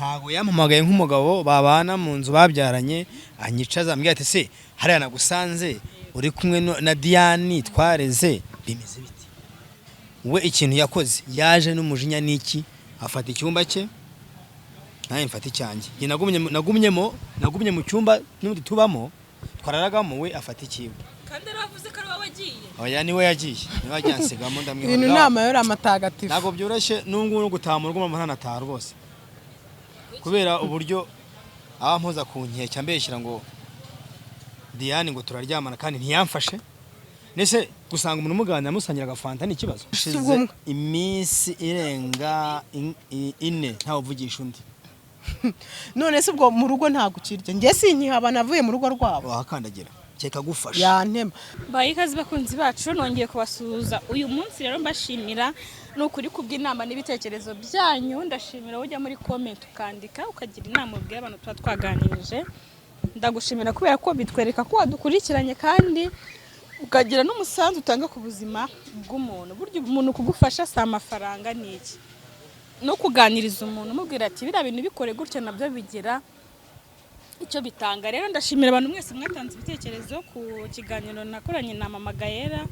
Ntabwo yampamagaye nk'umugabo babana mu nzu babyaranye, anyicaza ambwira ati: "Se hariya nagusanze uri kumwe na Diane twareze, bimeze biti?" We ikintu yakoze, yaje n'umujinya n'iki, afata icyumba cye, nanjye mfata icyanjye. Njye nagumye mu cyumba n'ubundi tubamo, twararagamo, we afata ikiwe. Kandi yaravuze ko ari wowe wagiye. Oya, niwe yagiye, niwe yagiye ansigamo. Ibintu Ndamwihorera. ni amayeri amatagatifu. Ntabwo byoroshye n'ubu ngubu no gutaha mu rugo, mama ntanataha rwose, kubera uburyo aba ampoza ku nkeke, ambeshyira ngo Diane ngo turaryamana kandi ntiyamfashe. Nese gusanga umuntu umuganira, musangira agafanta, ni ikibazo? Hashize Ubwo iminsi irenga 4 ntawe uvugisha undi. None se ubwo mu rugo ntabwo ukirya? Njye sinkihaba, navuye mu rugo rwabo. Wahakandagira kikagufasha. Yantema. Bayi ikaze bakunzi bacu, nongeye kubasuhuza uyu munsi. Rero mbashimira ni ukuri kubw'inama n'ibitekerezo byanyu. Ndashimira wowe ujya muri comment ukandika, ukagira inama ubwira abantu tuba twaganirije. Ndagushimira kubera ko bitwereka ko wadukurikiranye kandi ukagira n'umusanzu utanga ku buzima bw'umuntu. Burya umuntu kugufasha si amafaranga, ni iki? No kuganiriza umuntu umubwira ati: "Biriya bintu bikore gutya", nabyo bigira icyo bitanga. Rero ndashimira abantu mwese mwatanze ibitekerezo ku kiganiro nakoranye na Mama Gayera,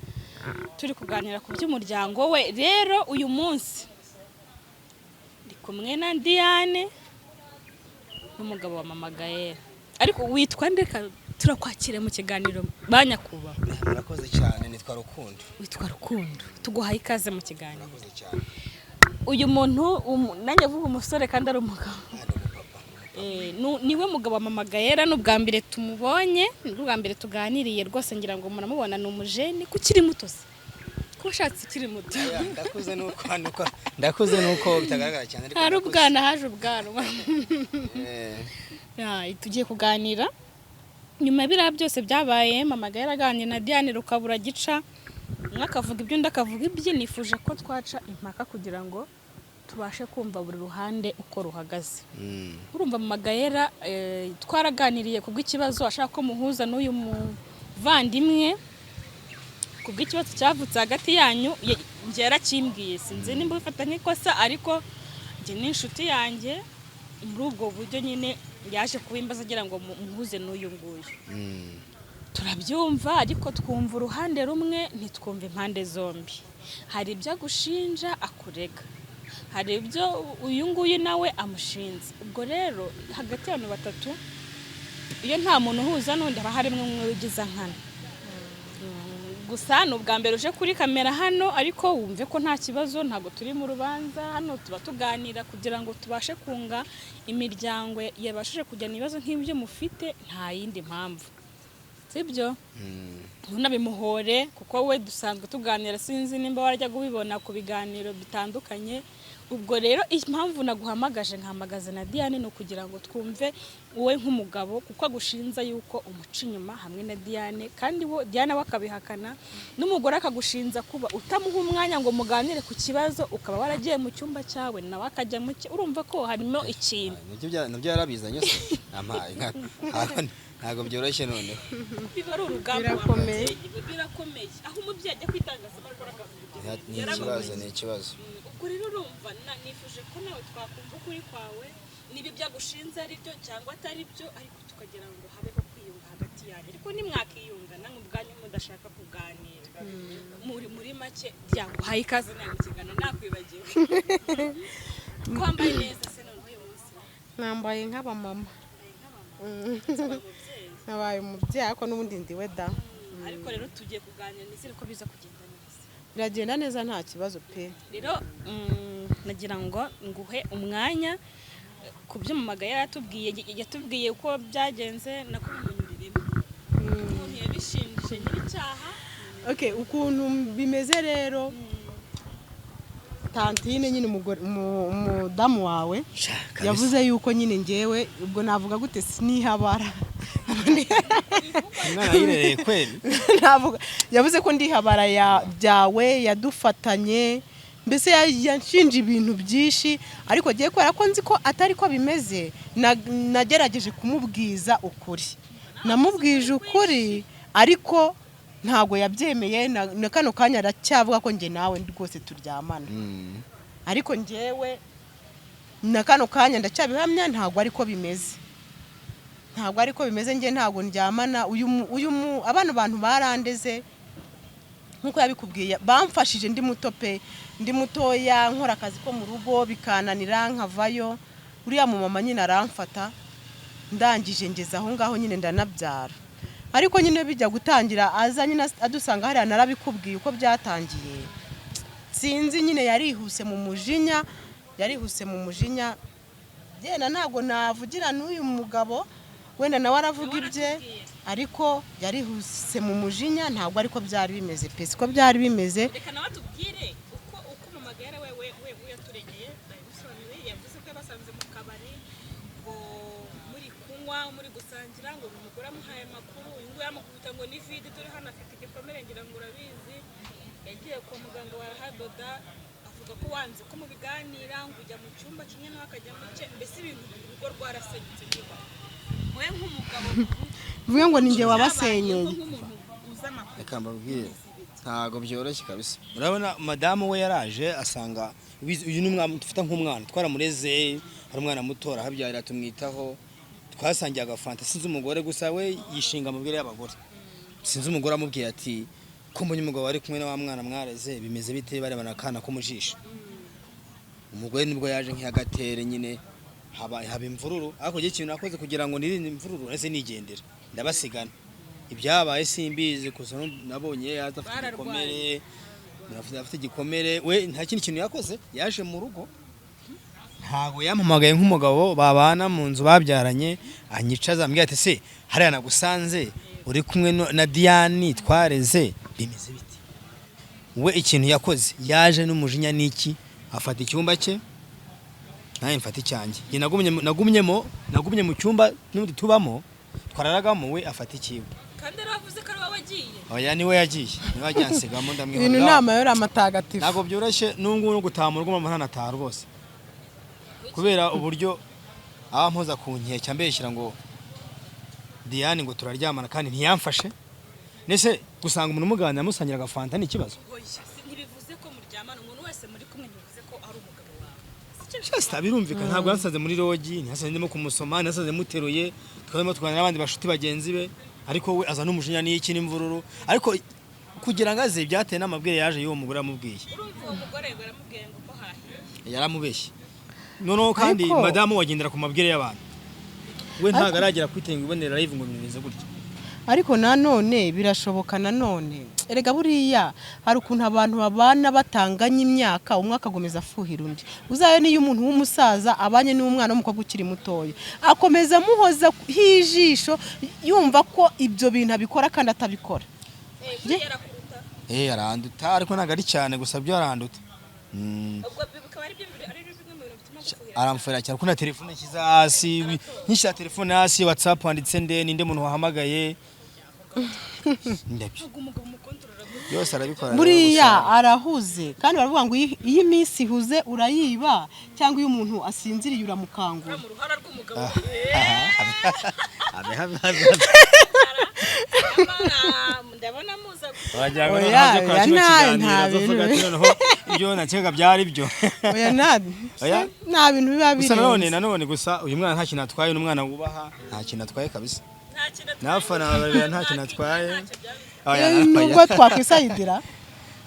turi kuganira ku by'umuryango we. Rero uyu munsi ndi kumwe na Diane n'umugabo wa Mama Gayera. Ariko witwa ndeka? Turakwakira mu kiganiro, ba nyakubahwa. Murakoze cyane, nitwa Rukundo. Witwa Rukundo, tuguhaye ikaze mu kiganiro. Murakoze cyane. Uyu muntu nanjye avuga umusore kandi ari umugabo. Ni umupapa. Niwe mugabo wa Mama Gayera. Ni ubwa mbere tumubonye, ni ubwa mbere tuganiriye rwose. Ngira ngo muramubona, ni umujene. Ko ukiri muto se? Ko washatse ukiri muto? Oya, ndakuze nuko bitagaragara cyane, ariko Hari ndakuze. ubwana, haje ubwanwa. Ya, tugiye kuganira nyuma ya biriya byose byabaye. Mama Gayera aganira na Diane Rukabura gica, umwe akavuga ibyo, undi akavuga ibye. Nifuje ko twaca impaka kugira ngo tubashe kumva buri ruhande uko ruhagaze. Urumva Mama Gayera, twaraganiriye ku bw'ikibazo ashaka ko muhuza n'uyu muvandimwe, ku bw'ikibazo cyavutse hagati yanyu. Njye yarakimbwiye, sinzi nimba ubifata nk'ikosa, ariko njye n'inshuti yanjye muri ubwo buryo nyine yaje kubimbaza agira ngo muhuze n'uyu nguyu. Turabyumva, ariko twumva uruhande rumwe, ntitwumva impande zombi. Hari ibyo agushinja, akurega, hari ibyo uyu nguyu nawe amushinze. Ubwo rero hagati y'abantu batatu, iyo nta muntu uhuza n'undi, haba harimo umwe wigiza nkana. Gusa ni ubwa mbere uje kuri kamera hano, ariko wumve ko nta kibazo, ntabwo turi mu rubanza. Hano tuba tuganira kugira ngo tubashe kunga imiryango yabashije kujyana ibibazo nk'ibyo mufite, nta yindi mpamvu, sibyo? Ntunabimuhore, kuko we dusanzwe tuganira, sinzi nimba warajya ubibona ku biganiro bitandukanye. Ubwo rero impamvu naguhamagaje, nkahamagaza na Diane, ni ukugira ngo twumve wowe nk'umugabo, kuko agushinza yuko umuca inyuma hamwe na Diane, kandi wo Diane we akabihakana, n'umugore akagushinza kuba utamuha umwanya ngo muganire ku kibazo, ukaba waragiye mu cyumba cyawe, nawe akajya mu cye. Urumva ko harimo ikintu. Nabyo yarabizanye se? Ampaye ntabwo byoroshye noneho. Biba ari urugamba. Birakomeye. Wa mubyeyi, birakomeye aho umubyeyi ajya kwitangazamakuru akavuga ibyo Ni bintu. ikibazo, ni ikibazo. Ubwo rero urumva nifuje ko nawe twakumva ukuri kwawe, niba ibyo agushinze ari byo cyangwa atari byo, ariko tukagira ngo habeho kwiyunga hagati yanyu. Ariko nimwakiyunga namwe ubwanyu mudashaka kuganira, muri make byaguhaye ikaze nawe mu kiganiro. Nakwibagiwe, twambaye neza se noneho uyu munsi? Nambaye nk'abamama. Wabaye umubyeyi. Nabaye umubyeyi, ariko n'ubundi ndiwe da. Ariko rero tugiye kuganira, nizere ko biza kugenda neza. Biragenda neza, nta kibazo pe. Rero nagira ngo nguhe umwanya ku byo Mama Gayera yatubwiye uko byagenze, nako bimunyuriremo umuntu yabishinje nyir'icyaha. Okay, ukuntu bimeze rero, tantine nyine, umugore umudamu wawe yavuze yuko nyine ngewe, ubwo navuga gute, sinihabara. Umwana yirereye kweli. Navuga yavuze ko ndihabara ya byawe yadufatanye, mbese yanshinje ibintu byinshi, ariko agiye kubera ko nzi ko atari ko bimeze, nagerageje kumubwiza ukuri, namubwije ukuri, ariko ntabwo yabyemeye. Na kano kanya aracyavuga ko njye nawe rwose turyamana, ariko njyewe Na kano kanya ndacyabihamya, ntabwo ariko bimeze, ntabwo ariko bimeze. Njye ntabwo ndyamana uyu abana, bantu barandeze nkuko yabikubwiye, bamfashije ndi muto pe, ndi mutoya, nkora akazi ko mu rugo bikananira nkavayo. Uriya mumama nyine aramfata, ndangije ngeze aho ngaho nyine ndanabyara. Ariko nyine bijya gutangira aza nyine adusanga hariya, narabikubwiye uko byatangiye. Sinzi nyine, yarihuse mu mujinya, yarihuse mu mujinya. Yenda ntabwo navugira n'uyu mugabo, wenda nawe aravuga ibye, ariko yarihuse mu mujinya. Ntabwo ariko byari bimeze pe, siko byari bimeze. Reka nawe atubwire uko mama Gael we yaturegeye. Yabisobanuye, yavuze ko yabasanze mu kabari ngo muri kunywa, muri gusangira, ngo uyu mugore amuhaye amakuru, uyu nguyu amukubita ngo ni vide. Dore hano afite igikomere, ngira ngo urabizi, yagiye kwa muganga barahadoda. Avuga ko wanze ko mubiganira, ngo ujya mu cyumba kimwe nawe akajya mu cye, mbese ibintu urugo rwarasenyutse. Niba wowe nk'umugabo Bivuge ngo ni njye wabasenyeye. Nk'umuntu uzi amakuru. Reka mbabwire, ntabwo byoroshye kabisa. Urabona madamu we yaraje asanga uyu ni umwana dufata nk'umwana, twaramureze, hari umwana muto, arahabyarira, tumwitaho, twasangiye agafanta. Sinzi umugore gusa, we yishinga amabwire y'abagore. Sinzi umugore amubwiye ati: "Ko mbonye umugabo ari kumwe na wa mwana mwareze, bimeze bite?" Barebana akana ko mu jisho. Umugore nibwo yaje nk'iyagatere nyine, haba imvururu. Ariko njye ikintu nakoze kugira ngo nirinde imvururu, ese nigendera, ndabasigana. Ibyabaye simbizi, gusa nabonye yaza afite igikomere, afite igikomere. We nta kindi kintu yakoze, yaje mu rugo, ntabwo yampamagaye nk'umugabo babana mu nzu babyaranye, anyicaza ambwira ati: "Se hariya nagusanze uri kumwe na Diane twareze, bimeze bite?" We ikintu yakoze, yaje n'umujinya n'iki, afata icyumba cye, nanjye mfata icyanjye. Njye nagumye mu cyumba n'ubundi tubamo, twararagamo, we afata ikiwe. Kandi yaravuze ko ari wowe wagiye. Oya, niwe yagiye, niwe yagiye ansigamo. Ibintu Ndamwihorera. Ni amayeri amatagatifu. Ntabwo byoroshye n'ubu no gutaha mu rugo, mama ntanataha rwose, kubera uburyo aba mpoza ku nkeke, ambeshyira ngo Diane ngo turaryamana, kandi ntiyamfashe. Nese gusanga umuntu umuganira, musangira agafanta, ni ikibazo? Oya, ntibivuze ko muryamana. Umuntu wese muri kumwe ntibivuze ko ari umugabo wawe. Sicyo. Just birumvikana, ntabwo yasanze muri lodge, ntiyasanze ndimo kumusoma, ntiyasanze muteruye, twarimo tuganira n'abandi bashuti bagenzi be. Ariko we aza n'umujinya n'iki n'imvururu. Ariko kugira ngo aze, byatewe n'amabwire yaje y'uwo mugore amubwiye. Urumva uwo mugore baramubwiye ngo ko hahiye. Yaramubeshye noneho kandi. Madamu wagendera ku mabwire y'abantu, we ntabwo aragera kwitenga ibonera live ngo bimeze gutya. Ariko nanone birashoboka nanone, erega buriya hari ukuntu abantu babana batanganya imyaka, umwe akakomeza afuhira undi. Uzayo niyo umuntu w'umusaza abanye n'umwana w'umukobwa ukiri mutoya, akomeza amuhoza ijisho, yumva ko ibyo bintu abikora kandi atabikora. Buriya arakuruta. Aranduta, ariko ntabwo ari cyane, gusa byo aranduta. Ubwo bikaba ari bimwe mu bintu bituma gufuhira. Aramfuhira cyane, kuko na telefone nshyize hasi, nkishyira telefone hasi, WhatsApp wanditse nde, ninde muntu wahamagaye, ndabyo. Ntabwo umugabo umukontorora gutya. Byose arabikora rero. Buriya Gusa arahuze, kandi baravuga ngo iyo iminsi ihuze urayiba, cyangwa iyo umuntu asinziriye uramukangura. Mu ruhara rw'umugabo. Abe, habe, habe, habe. Ndabona muza. Wagira ngo Oya, noneho aje kwa oya, kino kiganiro nta azovuga ati bintu. noneho ibyo nakekaga byari byo. Oya, nta Oya. nta bintu biba Gusa nanone birenze. Nanone gusa uyu mwana nta kintu atwaye, ni umwana wubaha, nta kintu atwaye kabisa. Nta kintu atwaye. N'abafana babiri nta kintu atwaye. Oya, Nubwo twakwisayidira.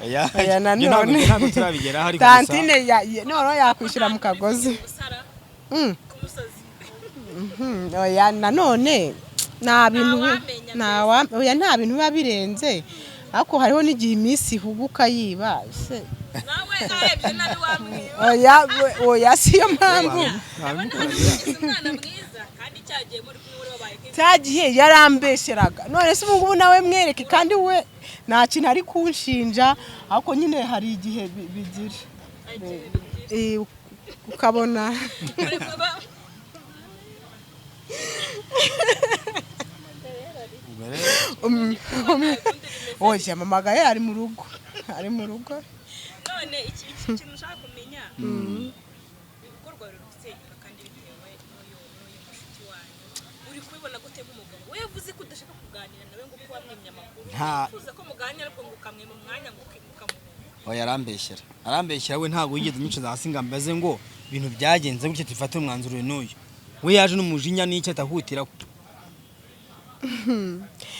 Oya. Oya, Ibyo ntabwo nanone. ntabwo turabigeraho, ariko gusa Tantine noneho yakwishyura mu kagozi. Gusara ku musozi. Oya, nanone nta bintu Ntawamenya. Oya, nta bintu biba birenze, ariko hariho n'igihe iminsi ihuguka yiba se. Nawe arebye nabi wamwiba. Oya, oya, siyo mpamvu. Ndabona wamugize umwana mwiza, kandi cyagiye muri kumwe muri babaye nk'inshuti. Cya gihe yarambeshyeraga, none se ubu ngubu nawe mwereke, kandi we nta kintu ari kunshinja. Ariko nyine hari igihe bigira ukabona Muri kuba- Ubwo rero Oya, mama Gael ari mu rugo, ari mu rugo. None iki kintu ushaka kumenya, urugo rwawe ruri gusenyuka kandi bitewe n'uyu mushuti wanyu. Uri kubibona gute nk'umugabo? We yavuze ko udashaka kuganira nawe, ngo kuko wamwimye amakuru. Wifuza ko muganira, ariko ngo ukamwima umwanya, ngo ukamuhunga. Oya, arambeshyera, arambeshyera. We ntabwo yigeze anyicaza hasi ngo ambaze ngo Ibintu byagenze gutya, tufate umwanzuro uyu n'uyu. We yaje n'umujinya n'icyo atahutiraho,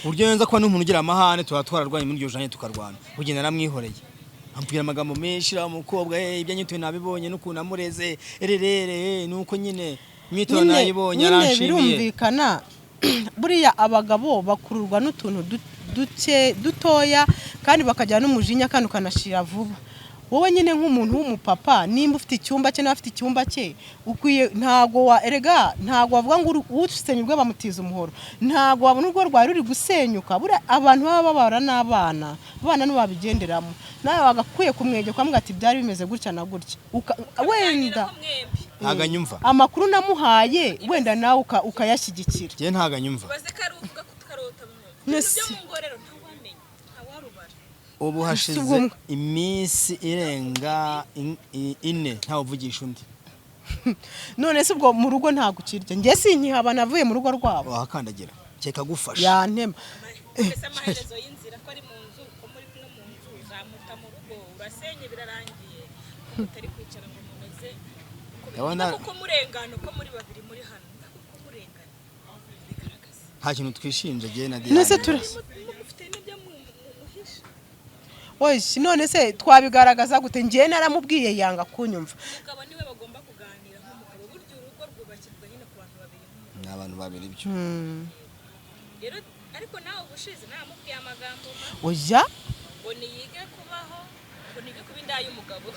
uburyo yenza kuba n'umuntu ugira amahane, tuba twararwanye muri iryo janye, tukarwana kugenda namwihoreye, ambwira amagambo menshi uriya mukobwa, ibyo anyituye nabibonye n'ukuntu amureze ererere, nuko nyine imyitozo Nyine nayibonye, nyine aranshimiye. Birumvikana, buriya abagabo bakururwa n'utuntu duke dutoya, kandi bakagira n'umujinya, kandi ukanashira vuba. Wowe nyine nk'umuntu w'umupapa, nimba ufite icyumba cye nawe afite icyumba cye, ukwiye, ntago wa erega ntago wavuga ngo usenya urwe bamutiza umuhoro. Ntago wabona urwo rwari ruri gusenyuka. Buriya abantu baba babara n'abana, abana nibo babigenderamo. Nawe wagakwiye kumwegera ukamubwira ati byari bimeze gutya na gutya. Wenda Mwembi. Ntago anyumva. Amakuru namuhaye, wenda nawe ukayashyigikira. Njyewe ntago anyumva. Baze ko ari uvuga ko tukarota mu bintu Nese. byo mu ngo rero ntawamenya, ntawarubara. Ubu hashize ubwo iminsi irenga 4 ntawuvugisha undi. None se ubwo mu rugo ntabwo ukirya? Njye sinkihaba, navuye mu rugo rwabo. Wahakandagira kereka gufasha. Yantema. Mbese amaherezo y'inzira ko ari mu nzu, ko muri kumwe mu nzu, uzamuta mu rugo, urasenye, birarangiye, ko mutari kwicara ngo munoze Ndabona- kuko murengana, uko muri babiri muri hano, kuko murengana bigaragaza. Nta kintu twishinja jyewe na None se Diane. tura Mufite n'ibyo muhisha. Oye, none se twabigaragaza gute? Njye naramubwiye yanga kunyumva. Umugabo niwe bagomba kuganira nk'umugabo. Burya urugo rwubakirwa nyine ku bantu babiri nk'umugabo. Ni abantu babiri byo. Rero ariko nawe ubushize namubwiye amagambo mabi, Oya. ngo niyige kubaho, ngo nige kuba indaya y'umugabo,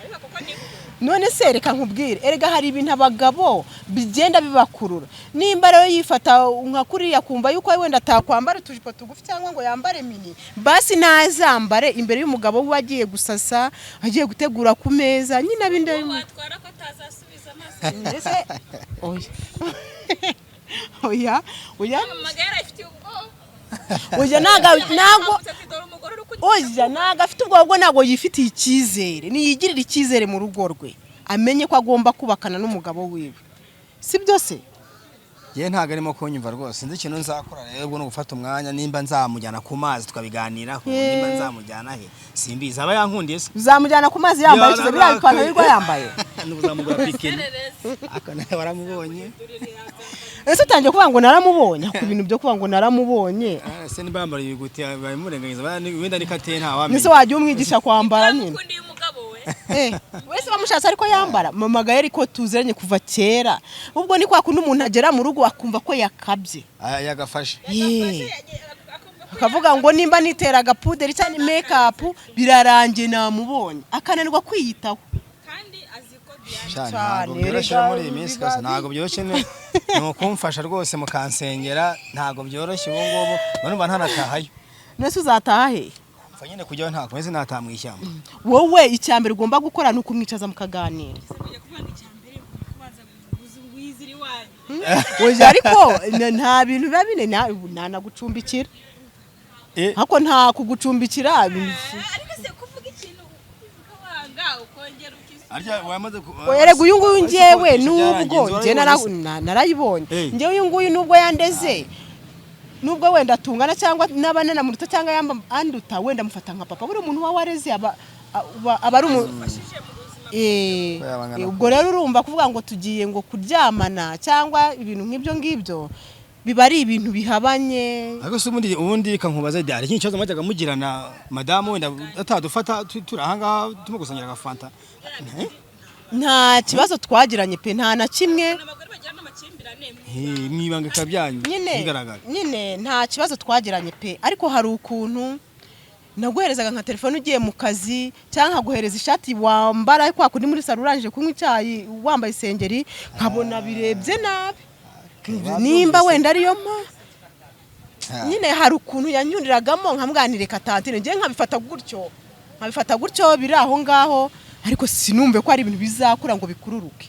ariko kuko niko None se reka nkubwire, erega hari ibintu abagabo bigenda bibakurura. Nimba rero yifata nka kuriya, kumva yuko wenda atakwambara utujipo tugufi cyangwa ngo yambare mini, basi ntazambare imbere y'umugabo we agiye gusasa, agiye gutegura ku meza nyine abinda. Uwo watwara ko atazasubiza amaso. Mbese oya, oya, oya. Mama yarafitiye ubwoba. Oya, ntago. Avuze ati dore umugore uri kujya. Oya, ntago afite ubwoba bwo, ntabwo yifitiye icyizere. Niyigirire icyizere mu rugo rwe, amenye ko agomba kubakana n'umugabo wiwe, si byo se? Njyewe ntabwo arimo kunyumva rwose. Sinzi ikintu nzakora rero. Ubwo ni ugufata umwanya, nimba nzamujyana ku mazi tukabiganiraho, nimba nzamujyana he simbizi. Aba yankundiye se? Uzamujyana ku mazi yambaye ikize biriya bipantaro yirirwa yambaye? N'uzamugura bikini, ako nawe waramubonye. Ese utangiye kuvuga ngo naramubonye, ku bintu byo kuvuga ngo naramubonye? Ah, se nimba yambara ibiguti babimurenganyiza, wenda niko ateye, ntawamenya. Nese wajya umwigisha kwambara nyine? Yamukundiye umugabo we. Eh, wese bamushatse ariko yambara. Mama Gael ko tuziranye kuva kera, ubwo ni kwa kundi umuntu agera mu rugo akumva ko yakabye. Ah, yagafashe. Eh. Akavuga ngo nimba nitera agapuderi cyangwa make-up birarangiye, namubonye, akananirwa kwiyitaho. Kandi azi ko Diane Sha, Cyane, ntabwo byoroshye erega muri iyi minsi kose, ntabwo byoroshye. Ni ukumfasha rwose mukansengera, ntabwo byoroshye ubu ngubu, mba numva ntanatahayo. Nese uzataha he? Mfa nyine kujyayo ntabwo meze nataha mu ishyamba. Wowe icya mbere ugomba gukora ni ukumwicaza mukaganira. Kujya kuvuga ngo icya mbere kubanza guza wizira iwanyu. Oya, ariko nta bintu biba bine ntanagucumbikira. Eh. Ariko nta kugucumbikira. Ariko se kuvuga ikintu ukivuga wanga ukongera ukisubiza? Arya wamaze ku Oya, erega uyu nguyu njyewe Wese nubwo inzu njye warayibonye se? narayibonye. Eh. Njyewe uyu nguyu nubwo yandeze, nubwo wenda tungana cyangwa n'aba nanamuruta cyangwa yamba anduta, wenda mufata nka papa. Buri muntu uba wareze aba ari umuntu. Ufashije mu buzima. Eh, Ko yabangana. ubwo rero urumva kuvuga ngo tugiye ngo kuryamana cyangwa ibintu nk'ibyo ngibyo biba ari ibintu bihabanye. Ariko se ubundi reka nkubaze, hari ikindi kibazo mwajyaga mugirana madamu wenda atadufata turi ahangaha turimo gusangira agafanta? Eh? Nta kibazo twagiranye pe, nta na kimwe. Abagore bagira n'amakimbirane. Eh, mwibanga kabyanyu Nyine bigaragara. nyine nta kibazo twagiranye pe, ariko hari ukuntu naguherezaga nka telefone ugiye mu kazi, cyangwa nkaguhereza ishati wambara kwa kundi muri salo urangije kunywa icyayi wambaye isengeri, nkabona birebye nabi. Nimba wenda ariyo mpa nyine, hari ukuntu yanyuriragamo nkamwanireka tantine, njye nkabifata gutyo biri aho ngaho, ariko sinumve ko ari ibintu bizakura ngo bikururuke.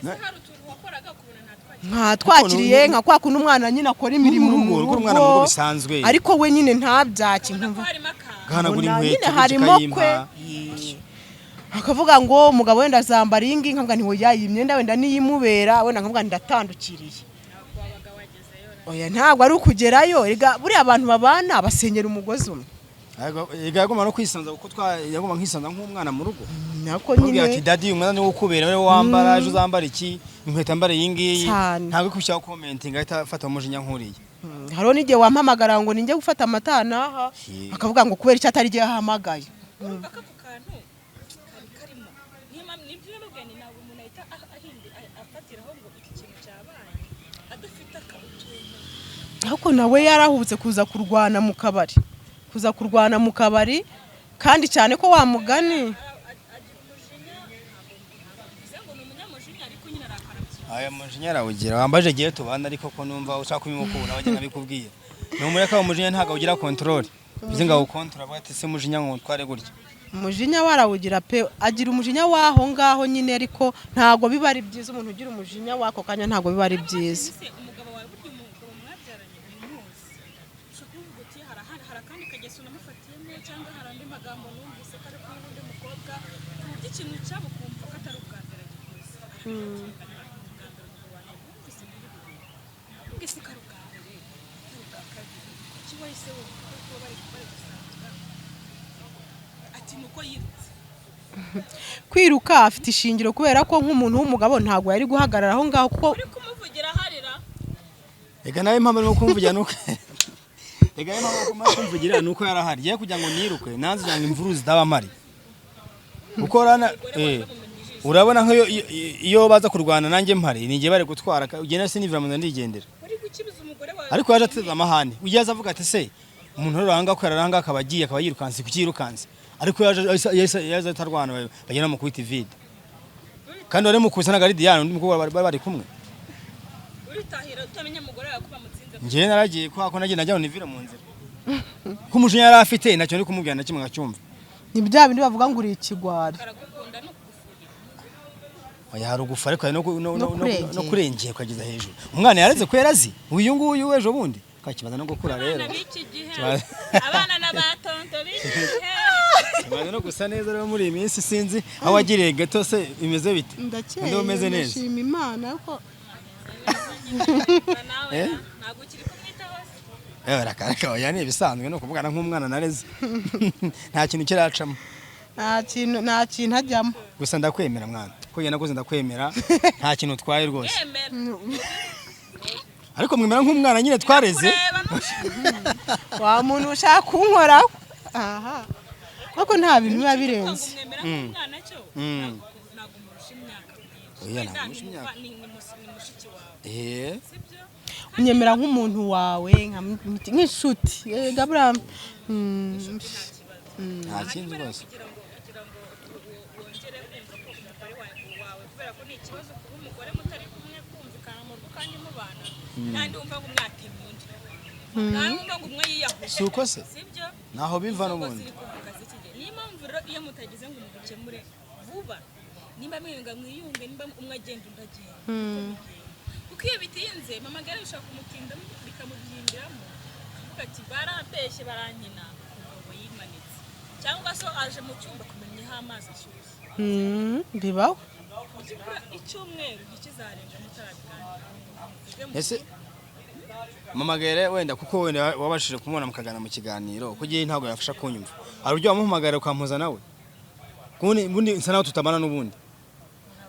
Mbese hari utuntu wakoraga ukabona ntatwakira? Nka twakiriye nka kwa kundi umwana nyine akora imirimo Mu mu rugo, gukora umwana mu rugo bisanzwe. Ariko we nyine ntabyake, Ubona ko nkumva harimo akantu. Guhanagura Mbona inkweto nyine gutyo harimo ukayimpa. kwe. Akavuga ngo umugabo wenda azambara iyi ngiyi, nkavuga nti oya, iyi myenda wenda niyimubera, wenda nkavuga nti ndatandukiriye. Ntabwo wabaga wagezeyo. Oya, ntabwo ari ukugerayo. Erega buriya abantu babana basenyera umugozi umwe. Yagomba no kwisanza kuko yagomba nkisanza nk'umwana mu rugo. Nako Nyine ati nyine. "Daddy, umwana niwo ukubera, niwe wambara, ejo uzambara iki, inkweto ambara iyi ngiyi." Cyane. Ntabwo kushyiraho comment ngo ahita afata umujinya nk'uriya. Hariho n'igihe wampamagara ngo ninjye gufata amata n'aha, akavuga ngo kubera icyo atari igihe ahamagaye. Urumva ko ako kantu kari karimo, niyo mpamvu nibyo nababwiye, ni ntabwo umuntu ahita afatiraho ngo iki kintu cyabaye adafite utuntu. Ariko nawe yarahubutse kuza kurwana mu kabari, kuza kurwana mu kabari, kandi cyane ko wa mugani. Agira umujinya, ntabwo bivuze ngo ni umunyamujinya, ariko nyine arakara byihuse. Aya mujinya arawugira. Wambaje igihe tubana, ariko ko numva ushaka kubimukura, wajya nkabikubwira. Ni umureka, umujinya ntabwo awugira control, bivuze ngo awukontorora avuga ati: "Se umujinya ngo utware gutya?" Umujinya warawugira pe, agira umujinya w'aho ngaho nyine, ariko ntabwo biba ari byiza. Umuntu ugira umujinya w'ako kanya ntabwo biba ari byiza. Ese umugabo wawe, burya umugabo mwabyaranye umuzi, ushobora kuvuga uti hari akandi kageso namufatiyemo, cyangwa hari andi magambo numvise ko ari kumwe n'undi mukobwa, ku buryo ikintu cyabo ukumva ko atari ubwa mbere agikoze. Ubwa mbere umugabo wanjye numvise muri bibiri, numvise ko ari ubwa mbere, atari ubwa kabiri, kuki wahise wumva ko kuba bari gusangira? Ati ni uko yirutse. Kwiruka afite ishingiro, kubera ko nk'umuntu w'umugabo ntabwo yari guhagarara aho ngaho kuko Uri kumuvugira harira. Reka nawe impamvu arimo kumvugira nuko yarahari. Ye kugira ngo niruke nanze kugira ngo imvuru zitaba mpari, kuko urabona nk'iyo iyo baza kurwana nanjye mpari, ni igihe bari gutwara ugenda sinivira mu nda ndigendera. Uri gukibiza umugore wawe. Ariko yaje ateze amahane, ujya aza avuga ati: "Se umuntu ruranga ko yararanga akaba agiye, akaba yirukanse, kuki yirukanse?" Ariko yaje atarwana, bagenda mu kubita ivide, kandi wari mukubise ntabwo ari Diane, undi mukobwa bari kumwe. Uritahira utamenya umugore wawe ko bamutsinze. Njyewe naragiye kwa ko nagiye najya nivira mu nzira, ko umujinya yari afite ntacyo ndi kumubwira na kimwe ngacyumva. Ni bya bindi bavuga ngo uri ikigwari. Karagukunda no kugufuhira. Oya, hari ugufa, ariko hari No no kurengera. Kurengera ukageza hejuru. Umwana yareze ko yarazi uyu nguyu w'ejo bundi kakibaza no gukura rero. Abana b'iki gihe, abana n'abatonto b'iki gihe. Kimaze no gusa neza rero muri iyi minsi, sinzi aho wagiriye gato, se bimeze bite? Ndakeye. Undi umeze neza. Ndashima Imana ko Nawe Eh? ntabwo ukiri kumwitaho se? Rakaraka, oya, ni ibisanzwe, ni ukuvugana nk'umwana nareze, nta kintu kiracamo. Nta kintu ajyamo. Gusa ndakwemera mwana, ko yenda nakoze, ndakwemera, nta kintu utwaye rwose. Yemera. Ariko mwemera nk'umwana nyine twareze. Kureba no Wa muntu ushaka kunkoraho aha, ariko nta bintu biba birenze. Mwemera nk'umwana cyo. Ntabwo umurusha imyaka myinshi. Oya, Wenda ntabwo umurusha imyaka. Ni mushiki wawe, sibyo? Unyemera nk'umuntu wawe, nk'inshuti. Gabura Nta kindi rwose. Kugira ngo wongere kumva ko umugore wawe, kubera ko ni ikibazo kuba umugore mutari kumwe kumvikana mu rugo kandi mubana, kandi wumva ngo umwatemye undi, nawe wumva ngo umwe yiyahuye. Si uko se? Sibyo? Naho biva Ingo n'ubundi. ziri kuvuka z'iki gihe, niyo mpamvu rero iyo mutagize ngo mubikemure vuba, nimba mwiyunga mwiyunge, nimba umwe agenda undi agenda, kuko iyo bitinze mama gare bishobora kumutindamo bikamubyindiramo, akavuga ati: "Barambeshye, barankina." Umugabo yimanitse cyangwa se aje mu cyumba kumenyeho amazi ashyushye. Bibaho. Byibura icyumweru ntikizarenga mutarabiganiraho muvuge muti, Ese mama gere wenda, kuko wenda wabashije kumubona mukagana mu kiganiro, kuko igihe ntabwo yafasha kunyumva, hari uburyo wamuhamagara ukampuza nawe? Ubundi nsa naho tutabana n'ubundi.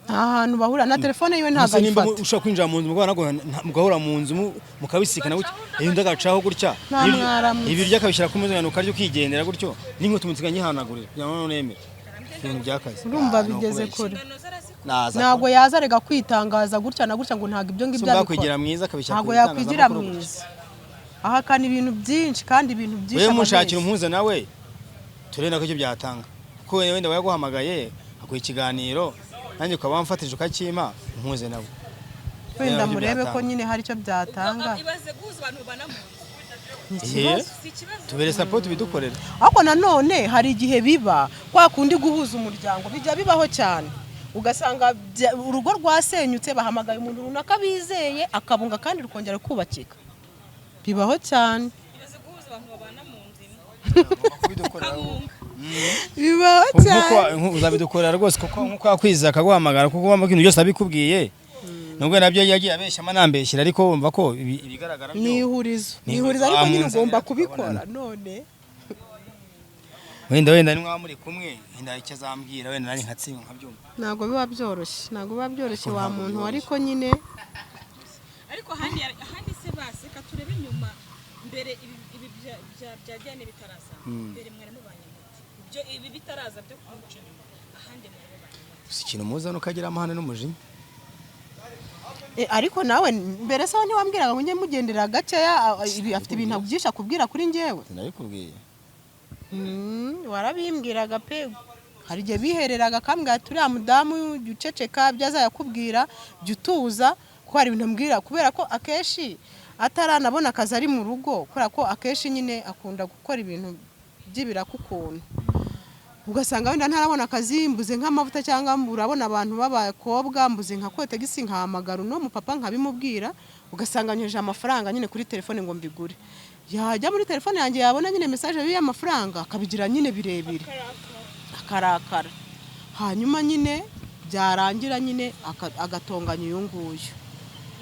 Nta hantu bahurira, na telefone yiwe ntabwo Gusa nimba ayifata. ushobora kwinjira mu nzu mugahura mu nzu mukabisikana gutya, undi agacaho gutya. Nta mwaramutse. Ibiryo akabishyira ku meza, ukarya ukigendera gutyo, n'inkweto mutsiga nyihanagurira kugira ngo nemere ibintu by'akazi. Urumva Ah, ni bigeze ukubeshya. kure. Inshingano zarazikora. Naza. Ntabwo yaza arega kwitangaza gutya na gutya ngo ntabwo ibyo ngibyo Si abikora. yakwigira mwiza akabishyira Ntabwo ku yakwigira itangazamakuru gutya. mwiza, ahakana ibintu byinshi kandi ibintu byinshi Wewe aba mushakira abeshya. umuhuza nawe, turebe ko icyo byatanga, kuko wenda waguhamagaye akuha ikiganiro, nanjye ukaba wamfatije ukakimpa, umpuze nawe. Wenda Icyo murebe ko byatanga. nyine hari icyo byatanga. Ibaze guhuza abantu babana mu nzu. Ni ikibazo. Si ikibazo. Tubere support, bidukorera. Ariko nanone hari igihe biba kwa kundi guhuza umuryango bijya bibaho cyane, ugasanga urugo rwasenyutse, bahamagaye umuntu runaka bizeye akabunga kandi rukongera kubakika. Bibaho cyane. Ibaze guhuza abantu babana mu nzu imwe. Kubidukorera. Kabunga. Bibaho cyane. Uzabidukorera rwose, kuko nkuko yakwiza akaguhamagara, kuko wumva ko ibintu byose abikubwiye, nubwo nabyo yagiye abeshya amanambeshyira, ariko wumva ko ibigaragara byo Ni ihurizo. Ni Ni ihurizo, ariko nyine Wamunzanira ugomba kubikora tukabonana. none. Wenda nimwaba muri kumwe, wenda icyo azambwira, wenda nanjye nkatsindwa nkabyumva. Ntabwo biba byoroshye, ntabwo biba byoroshye Ariko wa ntabwo muntu, byoroshye. ariko nyine. Ariko ahandi se basi, reka turebe inyuma mbere ibi bya Diane bitaraza. Mbere mwari mubanye mute? Ibyo ibi bitaraza byo kumuca inyuma, ahandi mwari mubanye mute? Gusa ikintu muzana ukagira amahane n'umujinya. Ariko nawe mbere se ntiwambwiraga ngo njye mugendera gakeya, afite ibintu byinshi akubwira kuri njyewe. Sinabikubwiye? Warabimbwiraga pe. Hari igihe bihereraga akambwira ati: "Uriya mudamu jya uceceka, ibyo azayakubwira jya utuza," kuko hari ibintu ambwira, kubera ko akenshi ataranabona akazi ari mu rugo, kubera ko akenshi nyine akunda gukora ibintu by'ibiraka ukuntu, ugasanga wenda ntarabona akazi, mbuze nk'amavuta cyangwa urabona abantu b'abakobwa, mbuze nka kotegisi, nkahamagara uno mupapa nkabimubwira, ugasanga nyoheje amafaranga nyine kuri telefone ngo mbigure. Yajya muri telefone yanjye yabona nyine message y'amafaranga, akabigira nyine birebire, akarakara, hanyuma nyine byarangira nyine agatonganya uyu nguyu.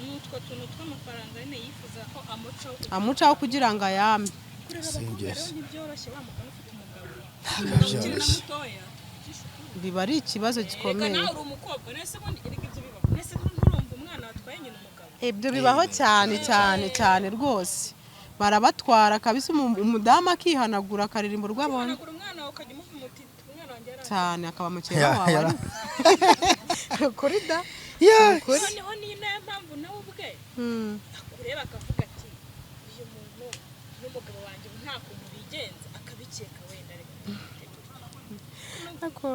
N'utwo tuntu tw'amafaranga nyine yifuza ko amucaho. Amucaho kugira ngo ayame. Kurera Si abakobwa rero byose. ntibyoroshye, wa mugani ufite umugabo Ntabwo ukiri na byoroshye. mutoya. Biba ari ikibazo Reka gikomeye. nawe uri umukobwa, nese ubundi erega ibyo bibaho, nese nturumva umwana watwaye nyina umugabo? Ibyo bibaho cyane cyane cyane rwose, barabatwara kabisa, umudamu akihanagura akaririmba urwo abonye. Uhanagura umwana wawe, ukajya umuvuga uti: "Umwana wanjye yaraje." Cyane, akaba mukeba wawe. Ari kuri da. Ukuri. Noneho ni nayo mpamvu nawe ubwe akureba akavuga ati: "Uyu muntu n'umugabo wanjye ubu nta kuntu bigenza," akabikeka wenda, reka Ariko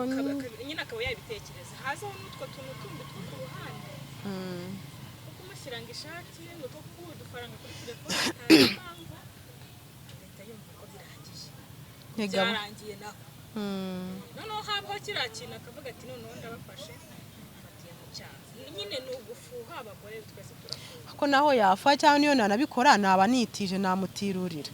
nyine akaba yabitekereza, hazaho n'utwo tuntu tundi two ku ruhande two kumushyira ngo ishati, ngo two kuguha udufaranga kuri telefone atazi impamvu, agahita yumva ko birangiye. Ntega- Byarangiye naho. Noneho habaho kiriya kintu akavuga ati: "Noneho ndabafashe, mfatiye mu cyaha." Nyine ni ugufuha, abagore twese turafuha. Ko naho yafa cyangwa niyo nanabikora naba nitije, namutirurira.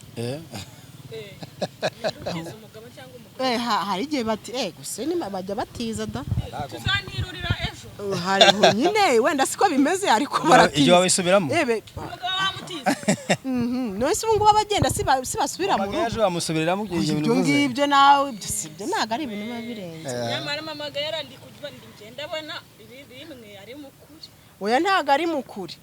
Ukiza umugabo cyangwa umugore. Hari igihe bati gusa ni bajya batiza da. Tuzanirurira ejo. Hari nyine wenda siko bimeze, ariko Ibyo baratiza. wabisubiramo? Umugabo wamutiza. None se ubu ngubu abagenda si basubira mu rugo? Ejo bamusubiriramo ibyo bintu Ibyo uvuze. ngibyo nawe, ibyo si byo, ntabwo ari ibintu biba birenze. Nyamara mama Gahera ndi kujya ngenda abona ibi rimwe ari mukuri. Oya, ntabwo ari mukuri,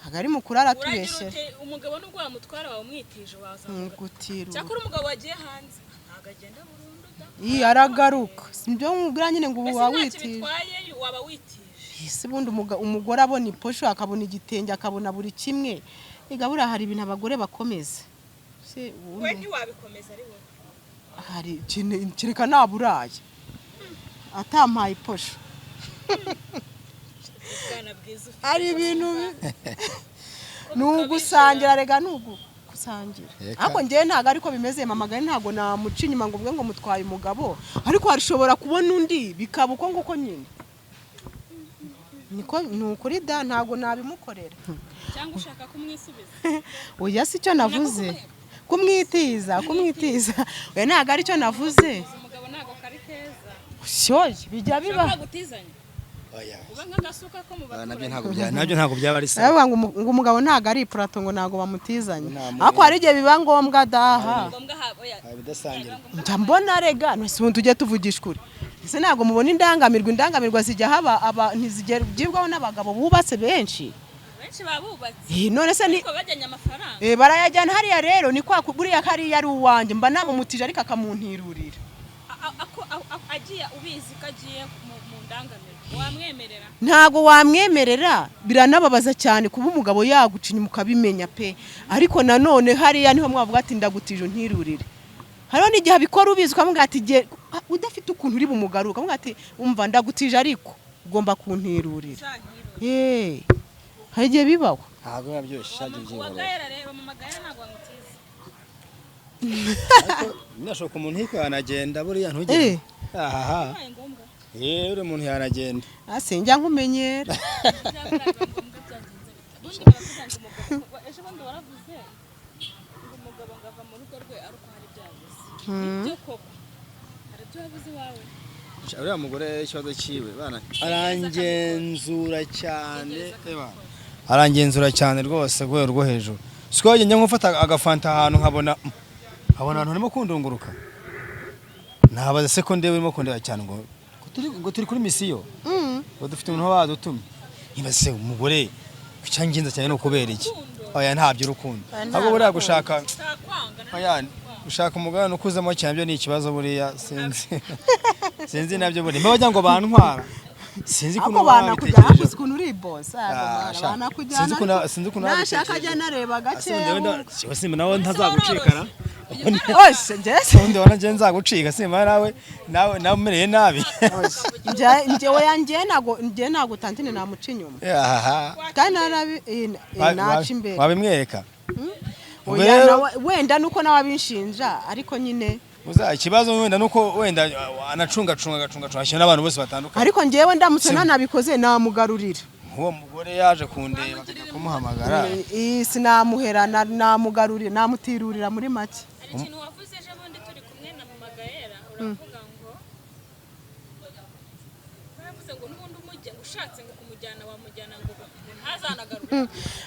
ntabwo ari mukuri, Uragira aratubeshyera. ute umugabo nubwo wamutwara wamwitije wazamuka? Gutirura. Cyakora umugabo wagiye hanze ntabwo agenda burundu da. Iyi aragaruka, si ibyo nkubwira nyine ngo ubu Mbese ntacyo wawitije. bitwaye waba witije. Ese ubundi umugore abona iposho, akabona igitenge, akabona buri kimwe, buriya hari ibintu abagore bakomeza. Se We ubundi ntiwabikomeza ari wowe. Hari ikintu kereka naburaye atampaye iposho. Ubwana bwiza ufite. Hari ibintu ni ugusangira, rega ni ugusangira. Reka. Ariko njyewe ntabwo ariko bimeze, mama Gari ntabwo namuca inyuma ngo mvuge ngo mutwaye umugabo, ariko harishobora kubona undi bikaba uko nguko nyine, niko ni ukuri da, ntabwo nabimukorera. Cyangwa ushaka kumwisubiza. Oya, si cyo navuze, kumwitiza, kumwitiza, oya, ntabwo aricyo navuze. Umugabo ntabwo kari keza. Syoye bijya biba. Ushobora gutizanya Oya. uba nk'agasuka ko mu Ah, nabyo baturanyi. ntabwo bya nabyo ntabwo byaba ari sawa. Baravuga ngo umugabo ntabwo ari ipurato, ngo ntabwo bamutizanya. Nta muntu- Ariko hari igihe biba ngombwa daha. Ngombwa oya. Ibidasangira. Njya mbona rega none ubundi tujye tuvugisha ukuri, ese ntabwo mubona indangamirwa? Indangamirwa zijya haba aba ntizigibwaho n'abagabo bubatse benshi. Benshi baba bubatse. None se ni Ariko bajyanye amafaranga. Barayajyana hariya rero, ni kwa buriya hariya ari uwanjye, mba namumutije ariko akamuntirurira. Agiye ubizi ko agiye mu ndangamirwa, wamwemerera? Ntabwo wamwemerera, biranababaza cyane kuba umugabo yaguca inyuma ukabimenya pe, ariko nanone hariya niho mwavuga ati: "Ndagutije untirurire." Hariho n'igihe abikora ubizi, ukamubwira ati udafite ukuntu uri bumugarure, ukamubwira ati: "Umva, ndagutije ariko ugomba kuntirurira." Uzantirure. Hari igihe bibaho. Ntabwo biba byoroshye, shaka Uwa byihorera. Gahera rero, mama Gahera ntabwo wamutiza. Ariko binashoboka umuntu hiko yanagenda buriya ntugire. Ahaha. Bibaye ngombwa. Uriya muntu yanagenda. Sinjya nkumenyera. Byaba bibaye ngombwa byagenze bite? Ubundi baravuga ngo umugabo, ejo bundi waravuze ngo umugabo ngo ava mu rugo rwe ari uko hari ibyo yabuze. Nibyo koko, hari ibyo wabuze iwawe? Uriya mugore ikibazo cyiwe bana, arangenzura cyane eba. Arangenzura cyane rwose rwego rwo hejuru, siko njya nkufata agafanta ahantu nkabona ahantu harimo kundunguruka. Nabaza se ko ndeba urimo kundeba cyane, ngo turi kuri mission, ngo dufite umuntu waba wadutumye. Nkibaza se umugore icyangenza cyane ni ukubera iki? Oya, ntabyo urukundo. Oya, nta Ahubwo buriya rukundo. gushaka, Ntakwanga. oya, gushaka umugabane ukuzemo cyane byo ni ikibazo buriya. Sinzi nabyo buriya mba bajya ngo bantwara, sinzi ukuntu Ahubwo baba banakujyana babitekerejeho. hakuze ukuntu uri boss. Ah, sha. Banakujyana. Sinzi ukuntu Nashaka babitekereje. ajya anareba Ase undi gakeya. wenda siba simba nawe ntazagucikana. Ose njye se Undi wabona njye nzagucika, simba nawe umereye nabi. Njye oya, njye ntago tantine namuca inyuma. Aha. Kandi narabi naca imbere. Wabimwereka. Ubwo Oya, rero- wenda nuko nawe abinshinja, ariko nyine Uza ikibazo wenda nuko wenda anacungacunga, agacungacunga, ashyira n'abantu bose batandukanye. Ariko njyewe ndamutse nanabikoze namugarurira. Nk'uwo mugore yaje kundeba akajya kumuhamagara. Sinamuhera, namugarurira, namutirurira muri make. Hari ikintu wavuze ejo bundi turi kumwe na mama Gaera, uravuga ngo baravuze ngo n'ubundi umujya ngo ushatse ngo kumujyana wamujyana, ngo ntazanagaruke.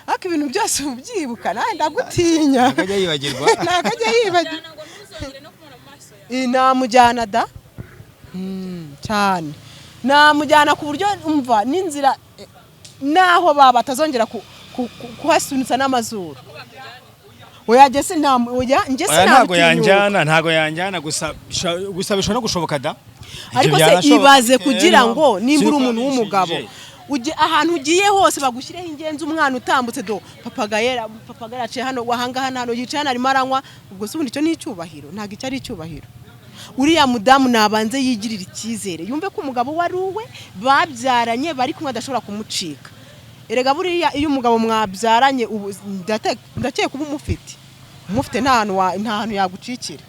Ariko ibintu byose ubyibuka, nawe ndagutinya. Akajya yibagirwa. Ntabwo ajya yibagirwa. Jyana ngo ntuzongere no kumubona mu maso yawe. Namujyana da. Cyane namujyana ku buryo umva n'inzira, naho baba batazongera kuhasunitsa n'amazuru. Oya, njye oya, njye Oya, ntabwo sinabitinyuka. yanjyana, ntabwo yanjyana. Gusa bishobora no gushoboka da. Ariko Ibyo se byanashoboka. ibaze kugira Eh, ngo nimba uri si uko umuntu w'umugabo abinshije. ujye ahantu ugiye hose bagushyireho ingenzi, umwana utambutse do papagayera, papagayera aciye hano, wahangaha hano yicaye hano arimo aranywa. Ubwo se ubundi icyo ni icyubahiro? Ntabwo icyo ari icyubahiro. Uriya mudamu nabanze yigirira icyizere, yumve ko umugabo we ari uwe, babyaranye, bari kumwe, adashobora kumucika. Erega buriya iyo umugabo mwabyaranye ubu ndakeka uba umufite nta hantu yagucikira.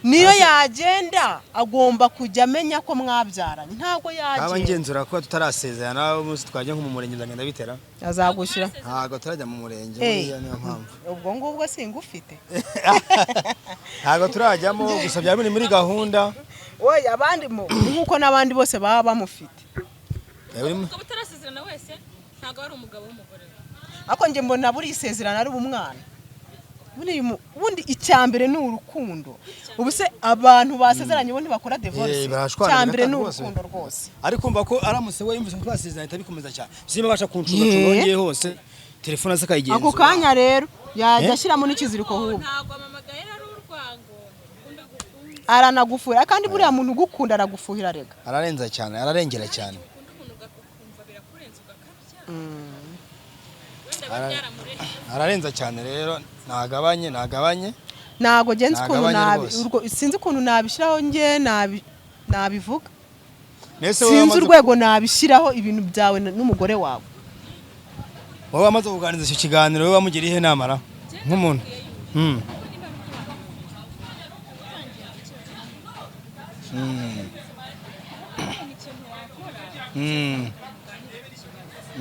Niyo yagenda agomba kujya amenya ko mwabyaranye, ntabwo Kaba yagenda. ngenzura kuba tutarasezerana, nawe umunsi twajya nko mu murenge ndagenda bitera. Azagushyira. Ntabwo turajya mu murenge. Eh. Buriya niyo mpamvu. Ubwo ngubwo singufite. Ntabwo turajyamo, gusa byaba biri muri gahunda. Oya, abandi nk'uko n'abandi bose baba bamufite. Umugabo utarasezerana wese ntabwo ari umugabo w'umugore we. Ariko njye mbona buri isezerano ari umwana. Buriya ubundi icya mbere ni urukundo. Ubu se abantu basezeranye bo ntibakora divorce? Eh, barashwana. Icya mbere ni Rwose. urukundo rwose. Ariko umva ko aramutse we yumvise ko twasezeranye ahita bikomeza cyane, simba abasha kuncungacunga aho Ye. ngiye hose, telefone ze akayigenzura. Ako kanya rero yajya Eh? ashyiramo n'ikiziriko ahubwo. Ntabwo mama Gaera ari urwango, ukunda gukunda. Aranagufuhira kandi, buriya muntu ugukunda aragufuhira rega. Ararenza cyane, ararengera cyane. Ukunda umuntu ugakumva birakurenze ugakabya, wenda biba byaramurenze. Ararenza cyane rero, nagabanye, nagabanye. Ntabwo ngenzi ukuntu Nagabanye nabi rwose. Sinzi ukuntu nabishyiraho njye nabivuga. Mbese wowe Sinzi urwego nabishyiraho ibintu byawe n'umugore wawe. Wowe wamaze kuganiriza icyo kiganiro, wowe wamugira ihe nama ra nk'umuntu?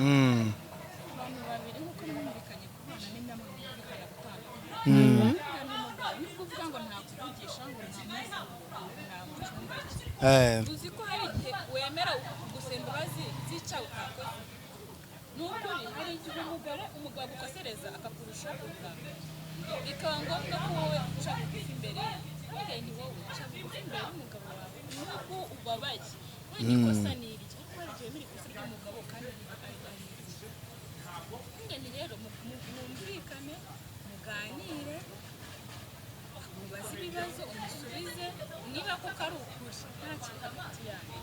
Abantu babiri nk'uko mwumvikanye kubana ni namwe mwumvikana gutandukana. Nubwo uvuga ngo ntakuvugisha, ngo nta mu cyumba cye, uzi ko hari igihe wemera gusaba imbabazi z'icyaha utakoze? Ni ukuri, hari igihe umugabo ukosereza akakurusha uburakari, bikaba ngombwa ko wowe uca bugufi imbere ye. Burya ni wowe uca bugufi imbere y'umugabo wawe nubwo ubabaye. Wenda ikosa ni irye, ariko hari igihe wemera ikosa ry'umugabo kandi ari irye. Burya ni rero mwumvikane, muganire, mubaze ibibazo umusubize. Niba koko ari ukuri nta kiri hagati yanyu,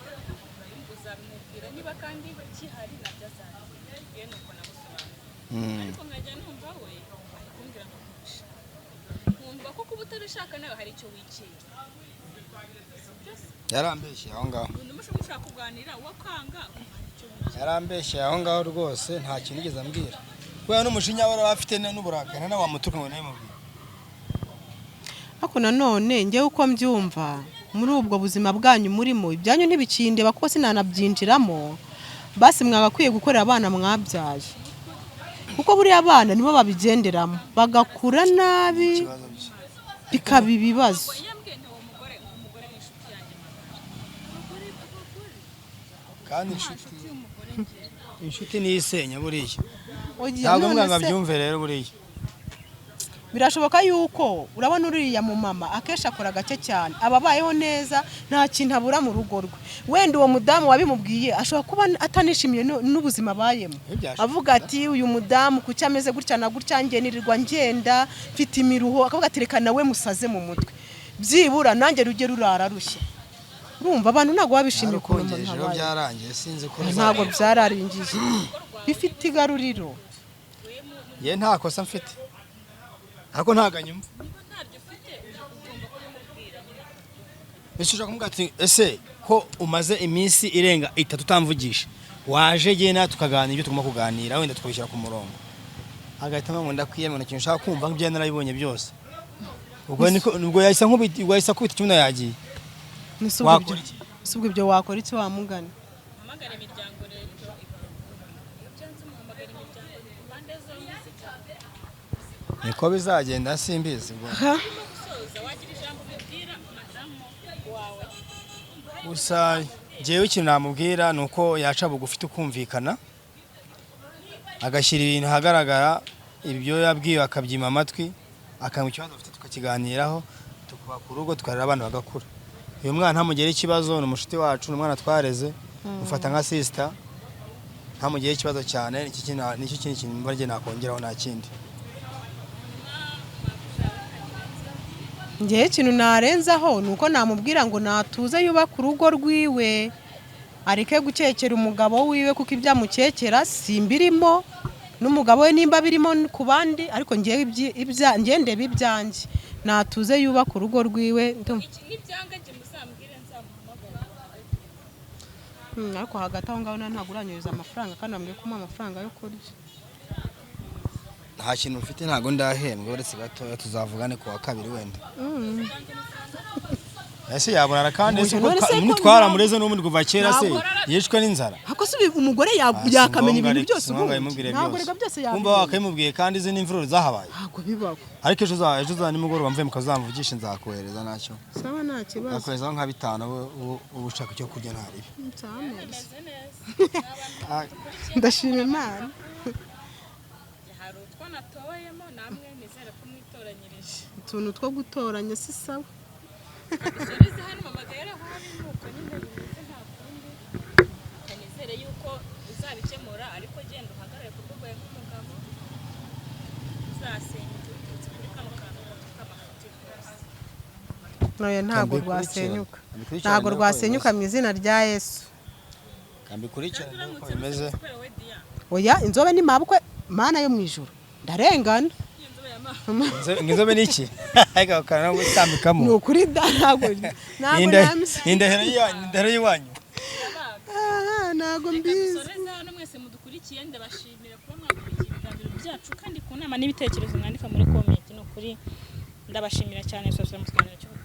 uzabimubwira. Niba kandi gihari, nabyo azabimenya. Yewe nuko namusobanurira. Ariko nkajya numva we ari kumbwira ngo ntubishaka, nkumva ko kuba utabishaka nawe hari icyo wikinga, si byo se? Yarambeshye aho ngaho. Umuntu mushaka kuganira wakanga, umva hari icyo wikinga. Yarambeshye aho ngaho rwose, nta kintu yigeze ambwira kubera n'umujinya we aba afite n'uburakari, nawe wamutuka ngo nawe mubwire. Ariko nanone njyewe uko mbyumva, muri ubwo buzima bwanyu murimo, ibyanyu ntibikindeba kuko sinanabyinjiramo. Basi mwagakwiye gukorera abana mwabyaye, kuko buriya abana nibo babigenderamo bagakura nabi, Ikibazo bye. bikaba ibibazo. Iyo ambwiye nti uwo mugore, uwo mugore ni inshuti yanjye magara. Abagore, abagore. Kandi Nta inshuti nshuti y'umugore ngira. Inshuti niyo isenya buriya. Oya, Ntabwo none umwana se abyumve rero buriya. Birashoboka yuko urabona uriya mu mama akenshi akora gake cyane, aba abayeho neza, nta kintu abura mu rugo rwe. Wenda uwo mudamu wabimubwiye ashobora kuba atanishimiye n'ubuzima abayemo, Byashoboka. avuga ati uyu mudamu kuki ameze gutya na gutya, njye nirirwa ngenda mfite imiruho, akavuga ati reka nawe musaze mu mutwe, byibura nanjye rujye rurara rushye. Urumva abantu ntabwo baba bishimiye ukuntu umuntu Narakongeje rero abayeho. Byarangiye, sinzi ko Ntabwo byararingiye, bifite igaruriro. Ye, nta kosa mfite, ariko ntabwo anyumva. Ese ushaka kumubwira ati ese ko umaze iminsi irenga 3 utamvugisha, waje jye nawe tukaganira ibyo tugomba kuganira, wenda tukabishyira ku murongo? Agahita amubwira ngo ndakwiyemera, ikintu ushaka kumva nk'ibyo narabibonye byose. Ubwo niko ubwo yahise nkubita, ubwo yahise akubita icyuma yagiye. Ese ubwo Wakora ibyo- iki? Ese ubwo ibyo wakora iki wamugana? Muhamagare imiryango rero, iyo byanze muhamagara imiryango ku mpande zombi. Niko bizagenda, simbizi ubwo. Gusoza, wagira ijambo ubibwira madamu wawe? Gusa njyewe ikintu namubwira ni uko yaca bugufi, tukumvikana, agashyira ibintu ahagaragara, ibyo yabwiwe akabyima amatwi, akamenya ikibazo afite, tukakiganiraho, tukubaka urugo, tukarera abana bagakura. Uyu mwana ntamugire ikibazo, ni umushuti wacu, ni umwana twareze, mufata nka sister, ntamugire ikibazo cyane. Nicyo kindi kintu mba njye nakongeraho, nta kindi. Ngewe ikintu narenzaho ni uko namubwira ngo natuze yubake urugo rwiwe, areke gukekera umugabo wiwe, kuko ibyo amukekera simbirimo, n'umugabo we nimba birimo ku bandi, ariko ngewe ngewe ndeba ibyanjye. Natuze yubake urugo rwiwe. Iki nibyanga njye muzambwire, nzamuhamagara. Ariko hagati aho ngaho ntabwo uranyuriza amafaranga, kandi wambwiye ko umuha amafaranga yo kurya. Nta kintu mfite, ntabwo ndahembwa, uretse gatoya, tuzavugane ku wa kabiri wenda. Ese yaburara kandi ese Oya, none se ko nitwaramureze n'ubundi kuva kera se Ntabwo- yishwe n'inzara? Ako se ubu umugore Ah, si yakamenya ngombwa ibintu ariko, byose si ngombwa ubundi? yimubwire Ntabwo byose. reka byose Kumva yabimenya. wakabimubwiye kandi izi n'imvururu zahabaye. Ntabwo bibaho. Ariko ejo za nimugoroba mvuye mu kazamvugisha, nzakohereza ntacyo. Sawa, nta kibazo. Nakoherezaho nka 5, uba ushaka icyo kurya ntaribi. Nsameze. Meze neza. Ah, Ndashima Imana. Hari utwo natoyemo, namwe nizere ko mwitoranyirije. Utuntu two gutoranya si sawa. Dusoreze hano, mama aho ari nuko nyine bimeze, nta kundi. Nizere yuko uzabikemura, ariko genda uhagarare ku rwego nk'umugabo, uzasenyuka biturutse kuri kano kantu gato k'amafuti rwose. Oya, ntabwo Kambikurikirane. rwasenyuka. Kambikurikirane Ntabwo uko rwasenyuka bimeze. mu izina rya Yesu. Kambikurikirane uko bimeze. Kubera we Diya. Oya, inzobe ni mabukwe, Mana yo mu ijuru, ndarengana. Inzobe ya mama. Inzobe ni iki? Ariko bakana no gutambikamo. Ni ukuri da, ntabwo namse. Ni indahiro y'iwanyu. Ah, ntabwo mbizi. Dusoreze hano, mwese mudukurikiye ndabashimira kuba mwakurikiye ibiganiro byacu, kandi ku nama n'ibitekerezo mwandika muri comment, ni ukuri ndabashimira cyane. Tuzasubira mu kiganiro cy'ubutaha.